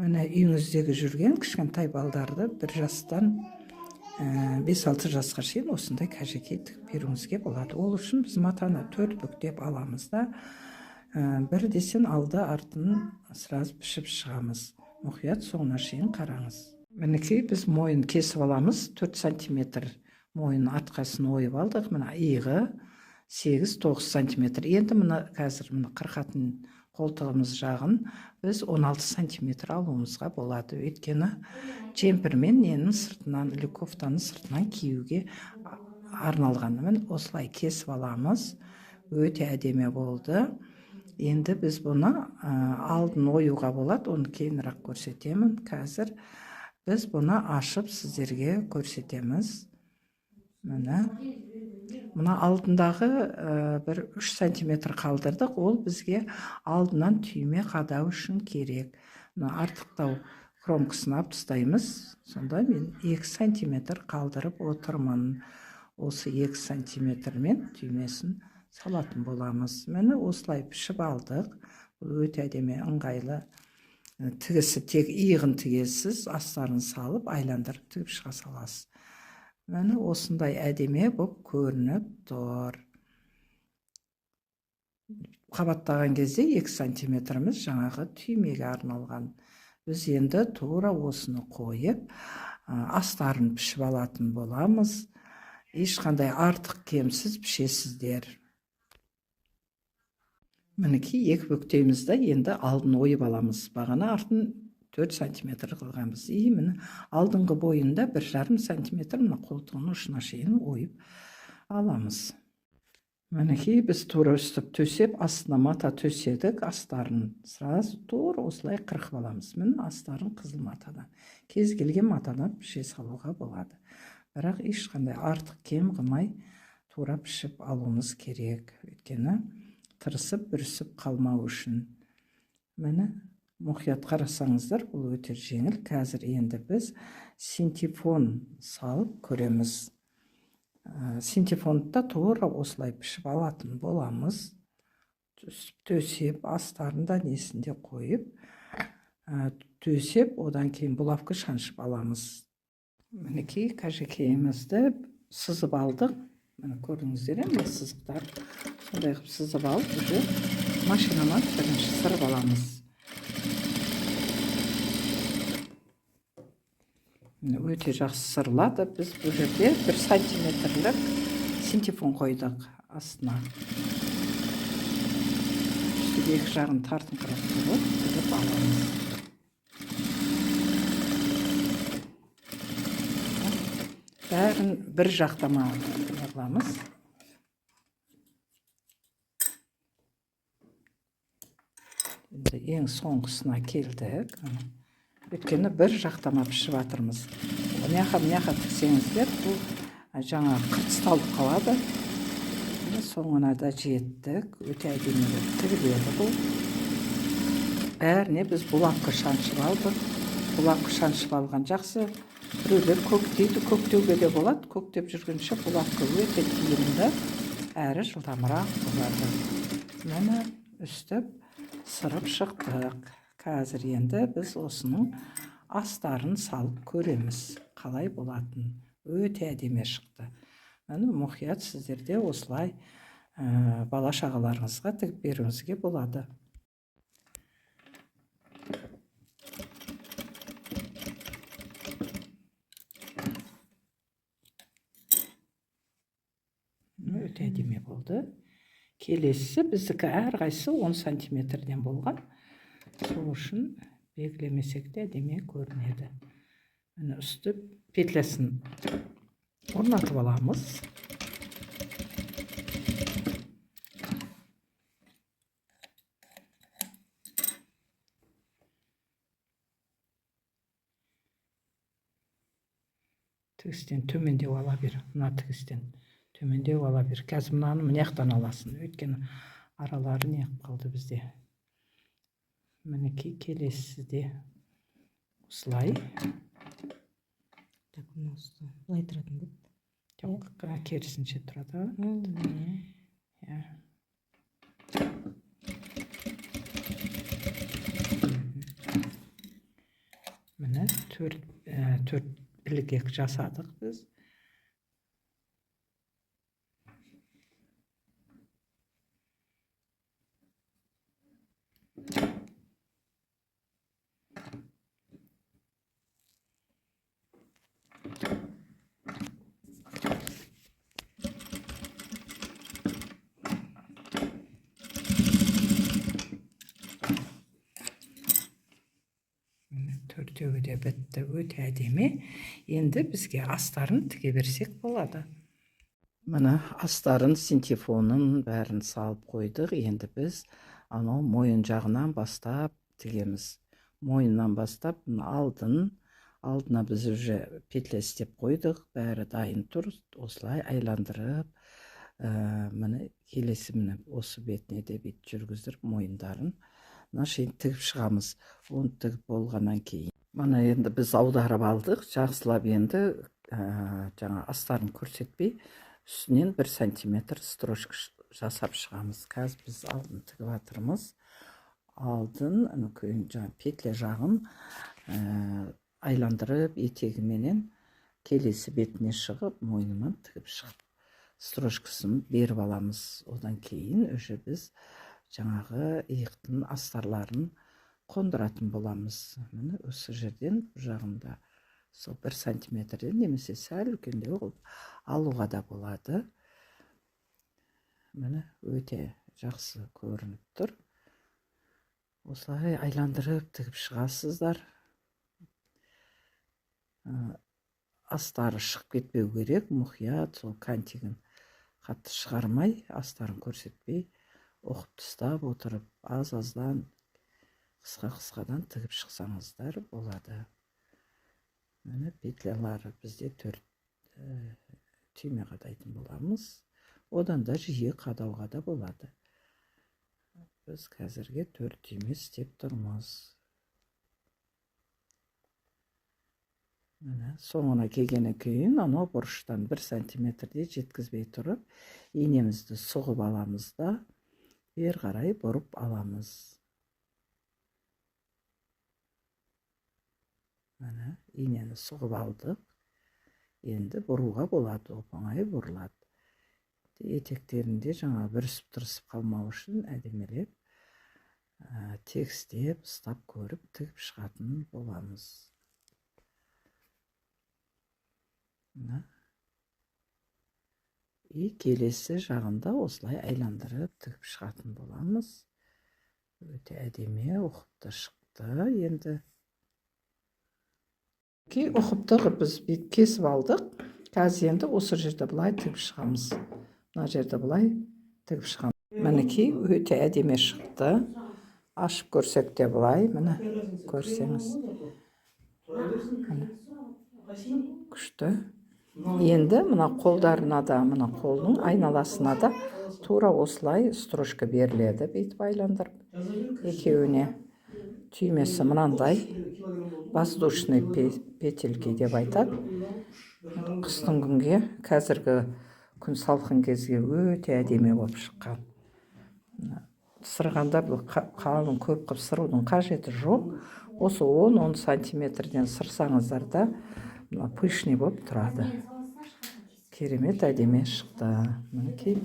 Міне, үйіңіздегі жүрген кішкентай балдарды 1 жастан 5-6 жасқа шейін осындай кәжекей тігіп беруіңізге болады. Ол үшін біз матаны 4 бүктеп аламыз да, бір десен алды артын сразу пішіп шығамыз. Мұқият соңына шейін қараңыз. Мінекей біз мойын кесіп аламыз. 4 сантиметр мойын артқасын ойып алдық. Мына иығы 8-9 сантиметр. Енді мына қазір мына қырқатын қолтығымыз жағын біз 16 сантиметр алуымызға болады. Өйткені джемпер мен ненің сыртынан, или кофтаның сыртынан киюге арналған. Міне осылай кесіп аламыз. Өте әдемі болды. Енді біз бұны алдын оюға болады, оны кейінірек көрсетемін. Қазір біз бұны ашып сіздерге көрсетеміз. Міне, мына алдындағы бір 3 сантиметр қалдырдық. Ол бізге алдынан түйме қадау үшін керек. Мына артықтау кромкасын алып тастаймыз. Сонда мен 2 сантиметр қалдырып отырмын. Осы 2 сантиметрмен түймесін салатын боламыз. Міне осылай пішіп алдық. Бұл өте әдемі, ыңғайлы. Тігісі тек иығын тігесіз, астарын салып, айландырып тігіп шыға саласыз. Міне осындай әдемі боп көрініп тұр. Қабаттаған кезде 2 сантиметріміз жаңағы түймеге арналған. Біз енді тура осыны қойып, астарын пішіп алатын боламыз. Ешқандай артық кемсіз пішесіздер. Мінекей екі бүктейміз да, енді алдын ойып аламыз. Бағана артын 4 сантиметр қылғанбыз. И міне алдыңғы бойында 1,5 сантиметр мына қолтығының ұшына шейін ойып аламыз. Мінекей біз тура өстіп төсеп, астына мата төседік, астарын сразу тура осылай қырқып аламыз. Міне астарын қызыл матадан, кез келген матадан піше салуға болады. Бірақ ешқандай артық кем қылмай тура пішіп алуымыз керек. Өйткені тырысып бүрісіп қалмау үшін. Міне мұқият қарасаңыздар, бұл өте жеңіл. Қазір енді біз синтепон салып көреміз. Синтепонды да тура осылай пішіп алатын боламыз. Төсеп, астарын да несінде қойып, төсеп, одан кейін булавка шаншып аламыз. Мінекей кәжекейімізді сызып алдық. Міне көрдіңіздер, мына сызықтар. Сондай қылып сызып алып, уже машинамен бірінші сырып аламыз. Міне өте жақсы сырылады. Біз бұл жерде 1 сантиметрлік синтепон қойдық астына. Үстіге екі жағын тартыңқырап тұрып, тігіп аламыз. Бәрін бір жақтама қыламыз. Енді ең соңғысына келдік. Өйткені бір жақтама пішіп жатырмыз. Мыняқа-мыняқа тіксеңіздер, бұл жаңа қыртысталып қалады. Міне соңына да жеттік. Өте әдемі болып тігіледі бұл. Бәріне біз булавка шаншып алдық. Булавка шаншып алған жақсы. Біреулер көктейді, көктеуге де болады. Көктеп жүргенше булавка өте тиімді, әрі жылдамырақ болады. Міне үстіп сырып шықтық. Қазір енді біз осының астарын салып көреміз, қалай болатын. Өте әдемі шықты. Міне мұқият сіздерде осылай бала шағаларыңызға тігіп беруіңізге болады. Өте әдемі болды. Келесісі біздікі әрқайсысы 10 сантиметрден болған. Сол үшін белгілемесек те әдемі көрінеді. Міне үсті петлясын орнатып аламыз. Тігістен төмендеу ала бер. Мына тігістен төмендеу ала бер. Қазір мынаны мына жақтан аласың. Өйткені аралары неғып қалды бізде. Мінекей келесісі де осылай. Так, мынаусы былай тұратын ба еді? Жоқ, керісінше тұрады. Иә. Міне төрт ілгек жасадық біз. Төртеуі де бітті, өте әдемі. Енді бізге астарын тіге берсек болады. Міне астарын, синтепонын бәрін салып қойдық. Енді біз анау мойын жағынан бастап тігеміз. Мойыннан бастап алдына біз уже петля істеп қойдық, бәрі дайын тұр. Осылай айландырып, міне келесі міне осы бетіне де бет жүргіздіріп мойындарын мына шейін тігіп шығамыз. Оны тігіп болғаннан кейін мына енді біз аударып алдық. Жақсылап енді жаңа астарын көрсетпей үстінен 1 сантиметр строчка жасап шығамыз. Қазір біз алдын тігіп жатырмыз. Алдын жаңа петля жағын айландырып етегіменен келесі бетіне шығып мойнымен тігіп шығып строчкасын беріп аламыз. Одан кейін уже біз жаңағы иықтың астарларын қондыратын боламыз. Міне осы жерден бұл жағында сол 1 сантиметрден немесе сәл үлкендеу қылып алуға да болады. Міне өте жақсы көрініп тұр. Осылай айландырып тігіп шығасыздар. Астары шығып кетпеу керек, мұқият сол кантигін қатты шығармай, астарын көрсетпей оқып тастап отырып аз-аздан қысқа-қысқадан тігіп шықсаңыздар болады. Міне петлялары бізде 4 түйме қадайтын боламыз. Одан да жиі қадауға да болады. Біз қазірге 4 түйме істеп тұрмыз. Міне соңына келгеннен кейін анау бұрыштан 1 сантиметрдей жеткізбей тұрып инемізді сұғып аламыз да бері қарай бұрып аламыз. Міне инені сұғып алдық. Енді бұруға болады, оп-оңай бұрылады. Етектерінде жаңа бүрісіп тырысып қалмау үшін әдемілеп, тегістеп, ұстап көріп тігіп шығатын боламыз. Міне. И келесі жағында осылай айландырып тігіп шығатын боламыз. Өте әдемі ұқыпты шықты енді. Ұқыпты қылып біз бүйтіп кесіп алдық. Қазір енді осы жерде былай тігіп шығамыз. Мына жерде былай тігіп шығамыз. Мінекей өте әдемі шықты. Ашып көрсек те былай, міне көрсеңіз. Міне. Күшті. Енді мына қолдарына да, мына қолдың айналасына да тура осылай строчка беріледі, бүйтіп айландырып. Екеуіне түймесі мынандай воздушный петельки деп айтады. Қыстың күнге, қазіргі күн салқын кезге өте әдемі болып шыққан. Сырғанда бұл қалың көп қылып сырудың қажеті жоқ. Осы он-он сантиметрден сырсаңыздар да мына пышный болып тұрады. Керемет әдемі шықты. Мінекей.